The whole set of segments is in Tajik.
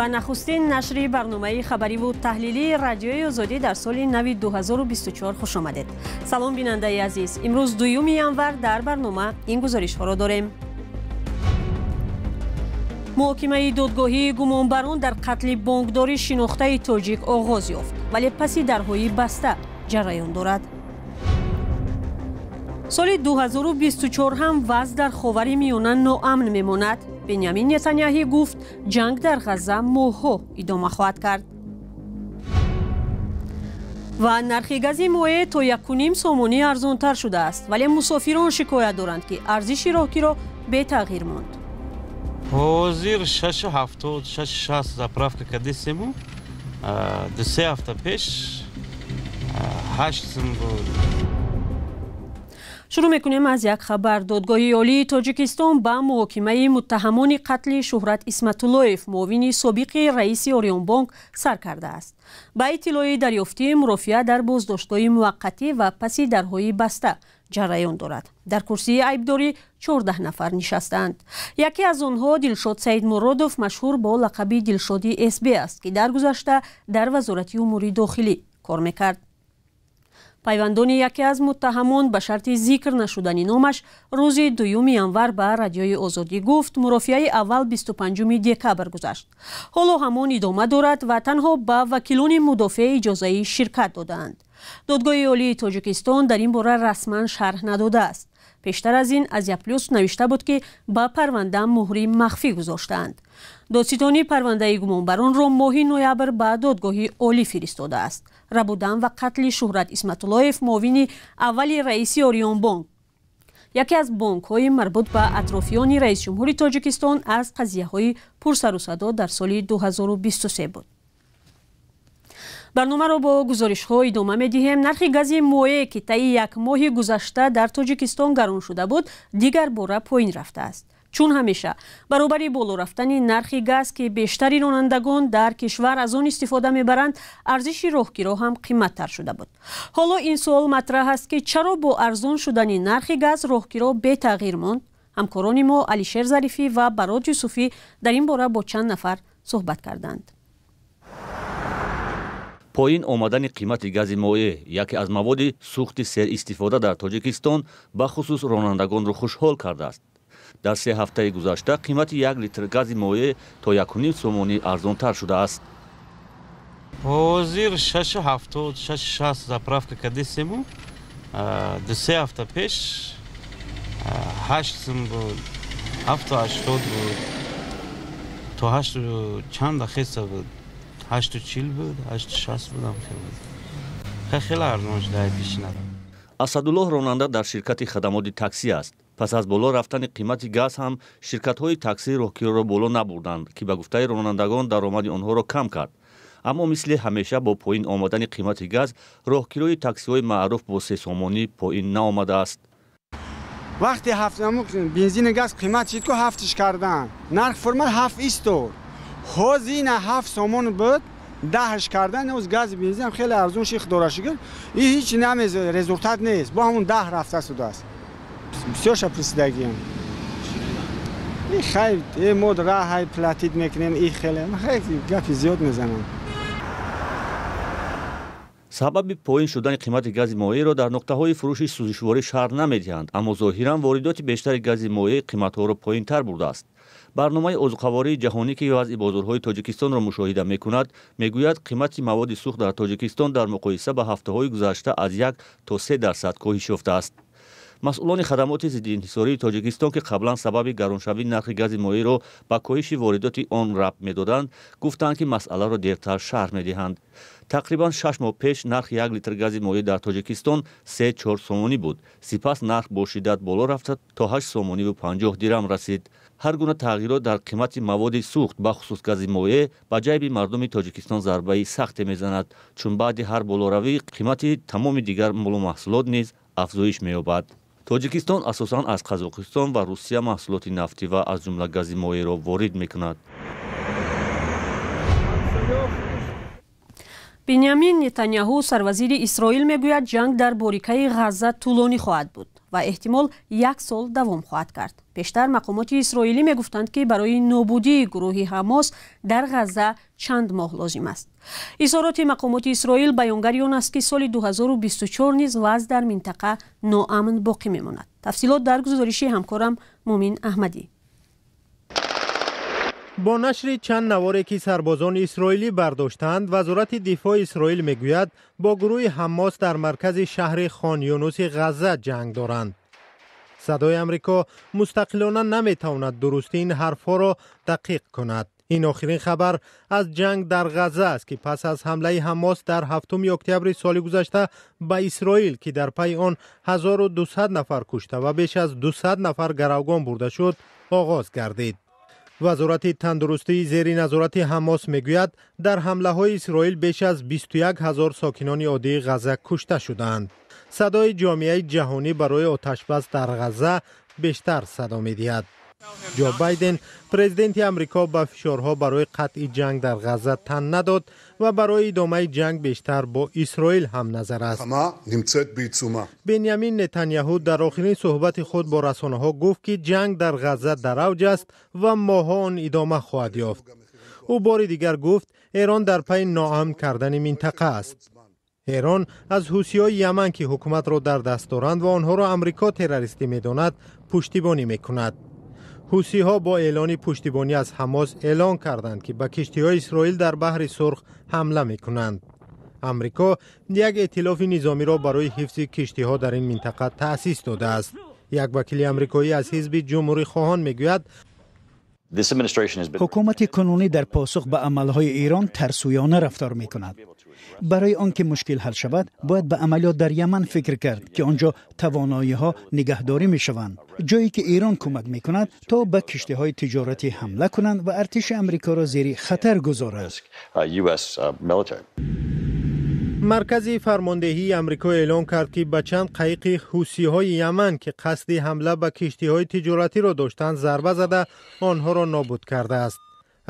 Ба нахустин нашри барномаи хабариву таҳлилии Радиои Озодӣ дар соли нави 2024 хуш омадед. Салом, бинандаи азиз. Имрӯз 2 январ дар барнома ин гузоришҳоро дорем. Муҳокимаи додгоҳии гумонбарон дар қатли бонкдори шинохтаи тоҷик оғоз ёфт, вале паси дарҳои баста ҷараён дорад. Соли 2024 ҳам вазъ дар Ховари Миёна ноамн мемонад. Бенямин Нетаняҳӣ гуфт, ҷанг дар Ғазза моҳҳо идома хоҳад кард. Ва нархи гази моеъ то 1,5 сомонӣ арзонтар шудааст, вале мусофирон шикоят доранд, ки арзиши роҳкиро бетағйир монд. Ҳозир 6,70, 6,60 заправка кардесему, 2-3 ҳафта пеш 8 сум буд. Шурӯъ мекунем аз як хабар. Додгоҳи Олии Тоҷикистон ба муҳокимаи муттаҳамони қатли Шуҳрат Исматуллоев, муовини собиқи раиси Ориёнбонк, сар кардааст. Ба иттилои дарёфтии мурофиа дар боздоштгоҳи муваққатӣ ва паси дарҳои баста ҷараён дорад. Дар курсии айбдорӣ 14 нафар нишастаанд. Яке аз онҳо Дилшод Саидмуродов, машҳур бо лақаби Дилшоди СБ аст, ки дар гузашта дар Вазорати умури дохилӣ кор мекард. Пайвандони яке аз муттаҳамон ба шарти зикр нашудани номаш рӯзи 2 январ ба Радиои Озодӣ гуфт, мурофиаи аввал 25 декабр гузашт. Ҳоло ҳамон идома дорад ва танҳо ба вакилони мудофеъ иҷозаи ширкат додаанд. Додгоҳи Олии Тоҷикистон дар ин бора расман шарҳ надодааст. Пештар аз ин Азия Плюс навишта буд, ки ба парванда муҳри махфӣ гузоштаанд. Додситонӣ парвандаи гумонбаронро моҳи ноябр ба додгоҳи олӣ фиристодааст. Рабудан ва қатли Шуҳрат Исматуллоев, муовини аввали раиси Ориёнбонк, яке аз бонкҳои марбут ба атрофиёни раисҷумҳури Тоҷикистон, аз қазияҳои пурсарусадо дар соли 2023 буд. Барномаро бо гузоришҳо идома медиҳем. Нархи гази моеъ, ки таи як моҳи гузашта дар Тоҷикистон гарон шуда буд, дигар бора поин рафтааст. Чун ҳамеша баробари боло рафтани нархи газ, ки бештари ронандагон дар кишвар аз он истифода мебаранд, арзиши роҳкиро ҳам қиматтар шуда буд. Ҳоло ин суол матраҳ аст, ки чаро бо арзон шудани нархи газ роҳкиро бетағйир монд? Ҳамкорони мо Алишер Зарифӣ ва Барод Юсуфӣ дар ин бора бо чанд нафар суҳбат карданд. Поин омадани қимати гази моеъ, яке аз маводи сӯхти серистифода дар Тоҷикистон, бахусус ронандагонро хушҳол кардааст. Дар 3 ҳафтаи гузашта қимати 1 литр гази моеъ то 1,5 сомонӣ арзонтар шудааст. Ҳозир 6,70, 6,60 заправка кардесему, 2-3 ҳафта пеш 8 сум буд, 7,80 буд, то 8 чанд хеса буд, 8,40 буд, 8,60 будам, хеле хеле арзон шуда пешина. Асадуллоҳ ронанда дар ширкати хадамоти таксӣ аст. Пас аз боло рафтани қимати газ ҳам ширкатҳои таксӣ роҳкироро боло набурданд, ки ба гуфтаи ронандагон даромади онҳоро кам кард. Аммо мисли ҳамеша бо поин омадани қимати газ роҳкирои таксиҳои маъруф бо 3 сомонӣ поин наомадааст. Вақти бензини газ қимат шид, ку ҳафтиш кардан, нарх формал 7 истод. Ҳозир ина 7 сомон буд, 10 кардан, оз гази бензин хеле арзон шид, худора шукр. И ҳеҷ намез результат нест, бо ҳамон 10 рафта шудааст. Бисёрша присидагием. И хай, мо раҳай платит мекунем, и хеле хай гапи зиёд мезанам. Сабаби поин шудани қимати гази моеъро дар нуқтаҳои фурӯши сӯзишворӣ шарҳ намедиҳанд, аммо зоҳиран воридоти бештари гази моеъ қиматҳоро поинтар бурдааст. Барномаи озуқавории ҷаҳонӣ, ки вазъи бозорҳои Тоҷикистонро мушоҳида мекунад, мегӯяд, қимати маводи сӯхт дар Тоҷикистон дар муқоиса ба ҳафтаҳои гузашта аз 1 то 3% коҳиш ёфтааст. Масъулони хадамоти зиддиинҳисории Тоҷикистон, ки қаблан сабаби гароншавии нархи гази моеъро ба коҳиши воридоти он рабт медоданд, гуфтанд, ки масъаларо дертар шарҳ медиҳанд. Тақрибан 6 моҳ пеш нархи 1 литр гази моеъ дар Тоҷикистон 3-4 сомонӣ буд. Сипас нарх бо шиддат боло рафта то 8 сомониву 50 дирам расид. Ҳар гуна тағйирот дар қимати маводи сӯхт, бахусус гази моеъ, ба ҷайби мардуми Тоҷикистон зарбаи сахте мезанад, чун баъди ҳар болоравӣ қимати тамоми дигар молу маҳсулот низ афзоиш меёбад. Тоҷикистон асосан аз Қазоқистон ва Русия маҳсулоти нафтӣ ва аз ҷумла гази моеъро ворид мекунад. Бенямин Нетаняҳу, сарвазири Исроил, мегӯяд, ҷанг дар борикаи Ғазза тӯлонӣ хоҳад буд. ва эҳтимол як сол давом хоҳад кард. Пештар мақомоти исроилӣ мегуфтанд, ки барои нобудии гурӯҳи Ҳамос дар Ғазза чанд моҳ лозим аст. Изҳороти мақомоти Исроил баёнгари он аст, ки соли 2024 низ вазъ дар минтақа ноамн боқӣ мемонад. Тафсилот дар гузориши ҳамкорам Мумин Аҳмадӣ. Бо нашри чанд наворе, ки сарбозони исроилӣ бардоштанд, Вазорати дифои Исроил мегӯяд, бо гурӯҳи Ҳаммос дар маркази шаҳри Хон Юнуси Ғазза ҷанг доранд. Садои Амрико мустақилона наметавонад дурустии ин ҳарфҳоро дақиқ кунад. Ин охирин хабар аз ҷанг дар Ғазза аст, ки пас аз ҳамлаи Ҳаммос дар 7 октябри соли гузашта ба Исроил, ки дар пайи он 1200 нафар кушта ва беш аз 200 нафар гаравгон бурда шуд, оғоз гардид. Вазорати тандурустии зери назорати Ҳамос мегӯяд, дар ҳамлаҳои Исроил беш аз 21 ҳазор сокинони оддии Ғазза кушта шудаанд. Садои ҷомеаи ҷаҳонӣ барои оташбас дар Ғазза бештар садо медиҳад. Ҷо Байден, президенти Амрико, ба фишорҳо барои қатъи ҷанг дар Ғазза тан надод ва барои идомаи ҷанг бештар бо Исроил ҳамназар аст. Бенямин Нетаняҳу дар охирин суҳбати худ бо расонаҳо гуфт, ки ҷанг дар Ғазза дар авҷ аст ва моҳҳо он идома хоҳад ёфт. Ӯ бори дигар гуфт, Эрон дар пайи ноамн кардани минтақа аст. Эрон аз ҳусиҳои Яман, ки ҳукуматро дар даст доранд ва онҳоро Амрико террористӣ медонад, пуштибонӣ мекунад. Ҳусиҳо бо эълони пуштибонӣ аз Ҳамос эълон карданд, ки ба киштиҳои Исроил дар баҳри Сурх ҳамла мекунанд. Амрико як эътилофи низомиро барои ҳифзи киштиҳо дар ин минтақа таъсис додааст. Як вакили амрикоӣ аз ҳизби ҷумҳурихоҳон мегӯяд: Ҳукумати кунунӣ дар посух ба амалҳои Эрон тарсӯёна рафтор мекунад. Барои он ки мушкил ҳал шавад, бояд ба амалиёт дар Яман фикр кард, ки он ҷо тавоноиҳо нигаҳдорӣ мешаванд, ҷое ки Эрон кӯмак мекунад, то ба киштиҳои тиҷоратӣ ҳамла кунанд ва артиши Амрикоро зери хатар гузоранд. Маркази фармондеҳии Амрико эълон кард, ки ба чанд қайиқи ҳусиҳои Яман, ки қасди ҳамла ба киштиҳои тиҷоратиро доштанд, зарба зада, онҳоро нобуд кардааст.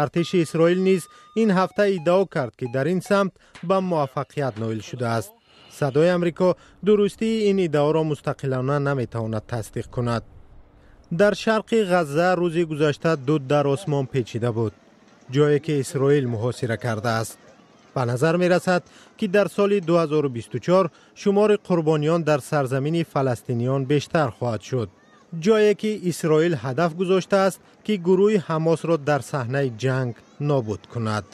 Артиши Исроил низ ин ҳафта иддао кард, ки дар ин самт ба муваффақият ноил шудааст. Садои Амрико дурустии ин иддаоро мустақилона наметавонад тасдиқ кунад. Дар шарқи Ғазза рӯзи гузашта дуд дар осмон печида буд, ҷое ки Исроил муҳосира кардааст. Ба назар мерасад, ки дар соли 2024 шумори қурбониён дар сарзамини фаластиниён бештар хоҳад шуд, ҷое ки Исроил ҳадаф гузоштааст, ки гурӯҳи Ҳамосро дар саҳнаи ҷанг нобуд кунад.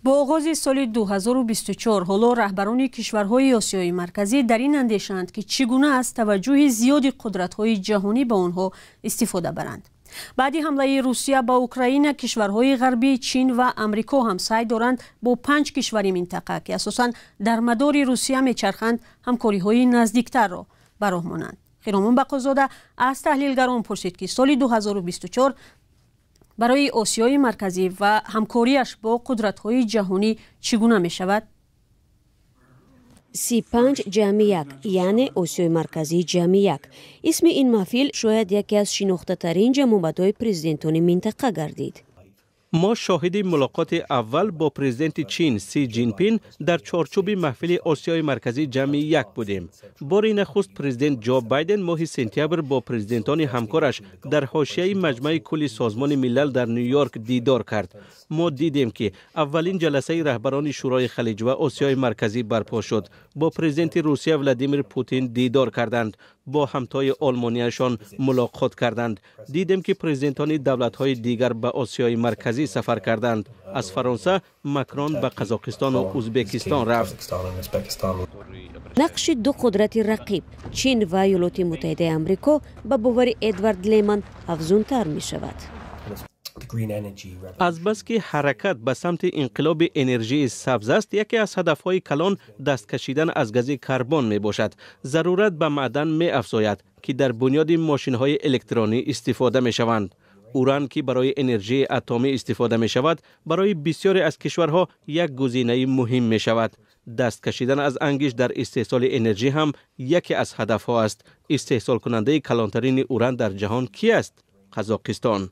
Бо оғози соли 2024 ҳоло раҳбарони кишварҳои Осиёи Марказӣ дар ин андешаанд, ки чӣ гуна аз таваҷҷӯҳи зиёди қудратҳои ҷаҳонӣ ба онҳо истифода баранд. Баъди ҳамлаи Русия ба Украина, кишварҳои ғарбӣ, Чин ва Амрико ҳам саъй доранд бо панҷ кишвари минтақа, ки асосан дар мадори Русия мечарханд, ҳамкориҳои наздиктарро ба роҳ монанд. Хиромон Бақозода аз таҳлилгарон пурсид, ки соли 2024 барои Осиёи Марказӣ ва ҳамкориаш бо қудратҳои ҷаҳонӣ чӣ гуна мешавад? 35+1, яъне Осиёи Марказӣ ҷамъи як. Исми ин маҳфил шояд яке аз шинохтатарин ҷамъомадҳои президентони минтақа гардид. Мо шоҳиди мулоқоти аввал бо президенти Чин Си Ҷинпин дар чорчӯби маҳфили Осиёи Марказӣ ҷамъи як будем. Бори нахуст президент Ҷо Байден моҳи сентябр бо президентони ҳамкораш дар ҳошияи Маҷмаи кулли Созмони Милал дар Ню-Йорк дидор кард. Мо дидем, ки аввалин ҷаласаи раҳбарони Шӯрои Халиҷ ва Осиёи Марказӣ барпо шуд. Бо президенти Русия Владимир Путин дидор карданд, бо ҳамтои олмонияшон мулоқот карданд. Дидем, ки президентони давлатҳои дигар ба Осиёи Марказӣ сафар карданд. Аз Фаронса Макрон ба Қазоқистону Узбекистон рафт. Нақши ду қудрати рақиб, Чин ва Иёлоти Муттаҳидаи Амрико, ба бовари Эдвард Леман афзунтар мешавад. Азбаски ҳаракат ба самти инқилоби энержии сабз аст, яке аз ҳадафҳои калон даст кашидан аз гази карбон мебошад. Зарурат ба маъдан меафзояд, ки дар бунёди мошинҳои электронӣ истифода мешаванд. Уран ки барои энержии атомӣ истифода мешавад, барои бисёре аз кишварҳо як гузинаи муҳим мешавад. Даст кашидан аз ангиш дар истеҳсоли энержӣ ҳам яке аз ҳадафҳо аст. Истеҳсолкунандаи калонтарини уран дар ҷаҳон ки аст? Қазоқистон.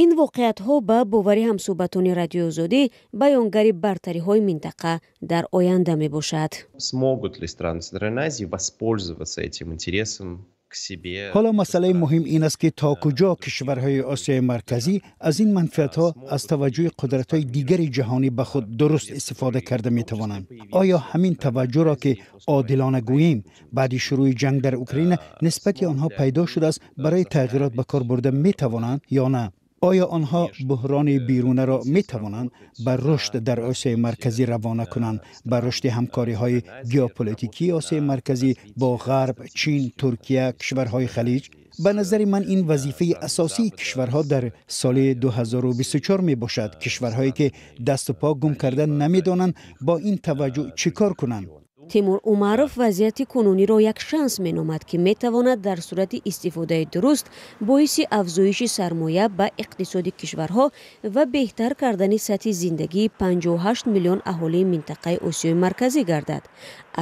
Ин воқеиятҳо ба бовари ҳамсӯҳбатони Радиои Озодӣ баёнгари бартариҳои минтақа дар оянда мебошад. Смогут ли страны Центральной Азии воспользоваться этим интересом к себе? Ҳоло масъалаи муҳим ин аст, ки то куҷо кишварҳои Осиёи Марказӣ аз ин манфиатҳо, аз таваҷҷӯҳи қудратҳои дигари ҷаҳонӣ ба худ дуруст истифода карда метавонанд. Оё ҳамин таваҷҷӯҳро, ки одилона гӯем, баъди шурӯи ҷанг дар Украина нисбати онҳо пайдо шудааст, барои тағйирот ба кор бурда метавонанд ё на? Оё онҳо буҳрони берунаро метавонанд ба рушд дар Осиёи Марказӣ равона кунанд, ба рушди ҳамкориҳои геополитикии Осиёи Марказӣ бо Ғарб, Чин, Туркия, кишварҳои Халиҷ? Ба назари ман, ин вазифаи асосии кишварҳо дар соли 2024 мебошад, кишварҳое ки дасту по гум карда намедонанд бо ин таваҷҷӯҳ чӣ кор кунанд. Тимур Умаров вазъияти кунуниро як шанс меномад, ки метавонад дар сурати истифодаи дуруст боиси афзоиши сармоя ба иқтисоди кишварҳо ва беҳтар кардани сатҳи зиндагии 58 миллион аҳолии минтақаи Осиёи Марказӣ гардад,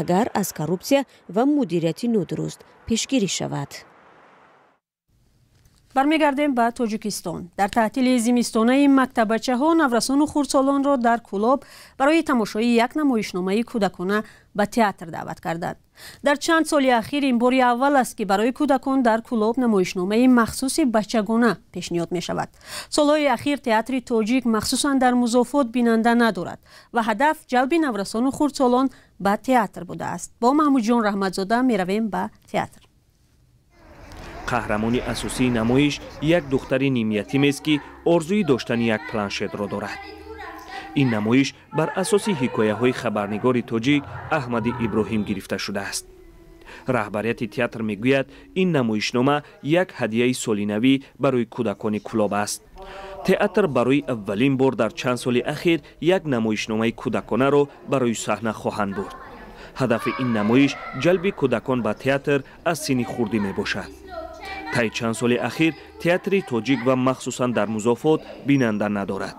агар аз коррупсия ва мудирияти нодуруст пешгирӣ шавад. Бармегардем ба Тоҷикистон. Дар таътили зимистонаи мактабачаҳо наврасону хурдсолонро дар Кӯлоб барои тамошои як намоишномаи кӯдакона ба театр даъват карданд. Дар чанд соли ахир ин бори аввал аст, ки барои кӯдакон дар Кӯлоб намоишномаи махсуси бачагона пешниҳод мешавад. Солҳои ахир театри тоҷик махсусан дар музофот бинанда надорад ва ҳадаф ҷалби наврасону хурдсолон ба театр будааст. Бо Маҳмудҷон Раҳматзода меравем ба театр. Қаҳрамони асосии намоиш як духтари нимятимест, ки орзуи доштани як планшетро дорад. Ин намоиш бар асоси ҳикояҳои хабарнигори тоҷик Аҳмади Иброҳим гирифта шудааст. Раҳбарияти театр мегӯяд, ин намоишнома як ҳадияи солинавӣ барои кӯдакони Кӯлоб аст. Театр барои аввалин бор дар чанд соли ахир як намоишномаи кӯдаконаро барои саҳна хоҳанд бурд. Ҳадафи ин намоиш ҷалби кӯдакон ба театр аз синни хурдӣ мебошад. Таи чанд соли ахир театри тоҷик ва махсусан дар музофот бинанда надорад.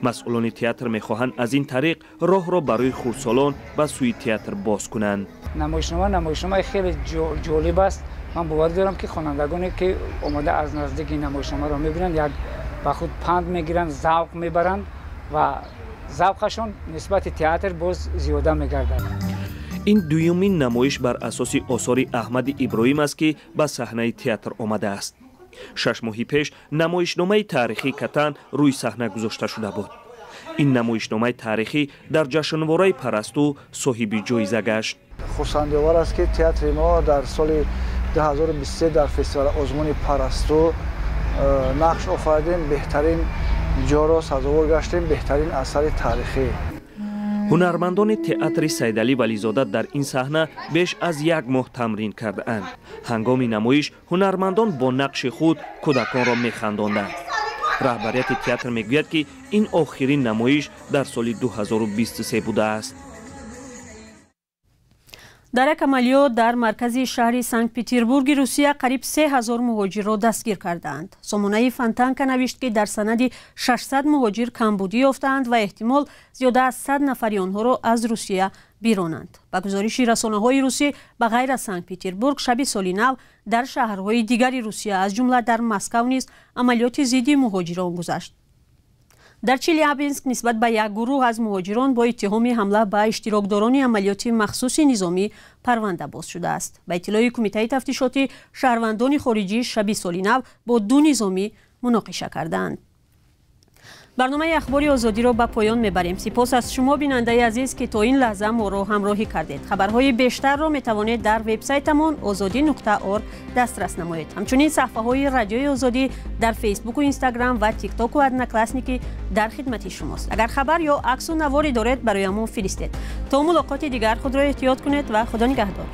Масъулони театр мехоҳанд аз ин тариқ роҳро барои хурдсолон ба сӯи театр боз кунанд. Намоишномаи хеле ҷолиб аст. Ман боварӣ дорам, ки хонандагоне ки омода аз наздик ин намоишномаро мебинанд, як ба худ панд мегиранд, завқ мебаранд ва завқашон нисбати театр боз зиёда мегардад. Ин дуюмин намоиш бар асоси осори Аҳмади Иброҳим аст, ки ба саҳнаи театр омадааст. 6 моҳи пеш намоишномаи таърихии Катан рӯи саҳна гузошта шуда буд. Ин намоишномаи таърихӣ дар ҷашнвораи Парасту соҳиби ҷоиза гашт. Хурсандиовар аст, ки театри мо дар соли 2023 дар фестивали озмуни Парасту нақш офаридем, беҳтарин ҷоро сазовор гаштем, беҳтарин асари таърихӣ. Ҳунармандони театри Сайдалӣ Вализода дар ин саҳна беш аз як моҳ тамрин кардаанд. Ҳангоми намоиш ҳунармандон бо нақши худ кӯдаконро механдонданд. Раҳбарияти театр мегӯяд, ки ин охирин намоиш дар соли 2023 будааст. Дар як амалиёт дар маркази шаҳри Санкт-Петербурги Русия қариб 3000 муҳоҷирро дастгир кардаанд. Сомонаи Фонтанка навишт, ки дар санади 600 муҳоҷир камбудӣ ёфтаанд ва эҳтимол зиёда аз 100 нафари онҳоро аз Русия биронанд. Ба гузориши расонаҳои русӣ, ба ғайр аз Санкт-Петербург, шаби соли нав дар шаҳрҳои дигари Русия, аз ҷумла дар Москав низ амалиёти зидди муҳоҷирон гузашт. Дар Челябинск нисбат ба як гурӯҳ аз муҳоҷирон бо иттиҳоми ҳамла ба иштирокдорони амалиёти махсуси низомӣ парванда боз шудааст. Ба иттилои Кумитаи тафтишотӣ, шаҳрвандони хориҷӣ шаби соли нав бо 2 низомӣ муноқиша кардаанд. Барномаи Ахбори Озодиро ба поён мебарем. Сипос аз шумо, бинандаи азиз, ки то ин лаҳза моро ҳамроҳӣ кардед. Хабарҳои бештарро метавонед дар вебсайтамон ozodi.org дастрас намоед. Ҳамчунин саҳифаҳои Радиои Озодӣ дар Фейсбуку, Инстаграм ва Тиктоку Одноклассники дар хидмати шумост. Агар хабар ё аксу наворе доред, барои мо фиристед. То мулоқоти дигар худро эҳтиёт кунед ва Худо нигаҳдор.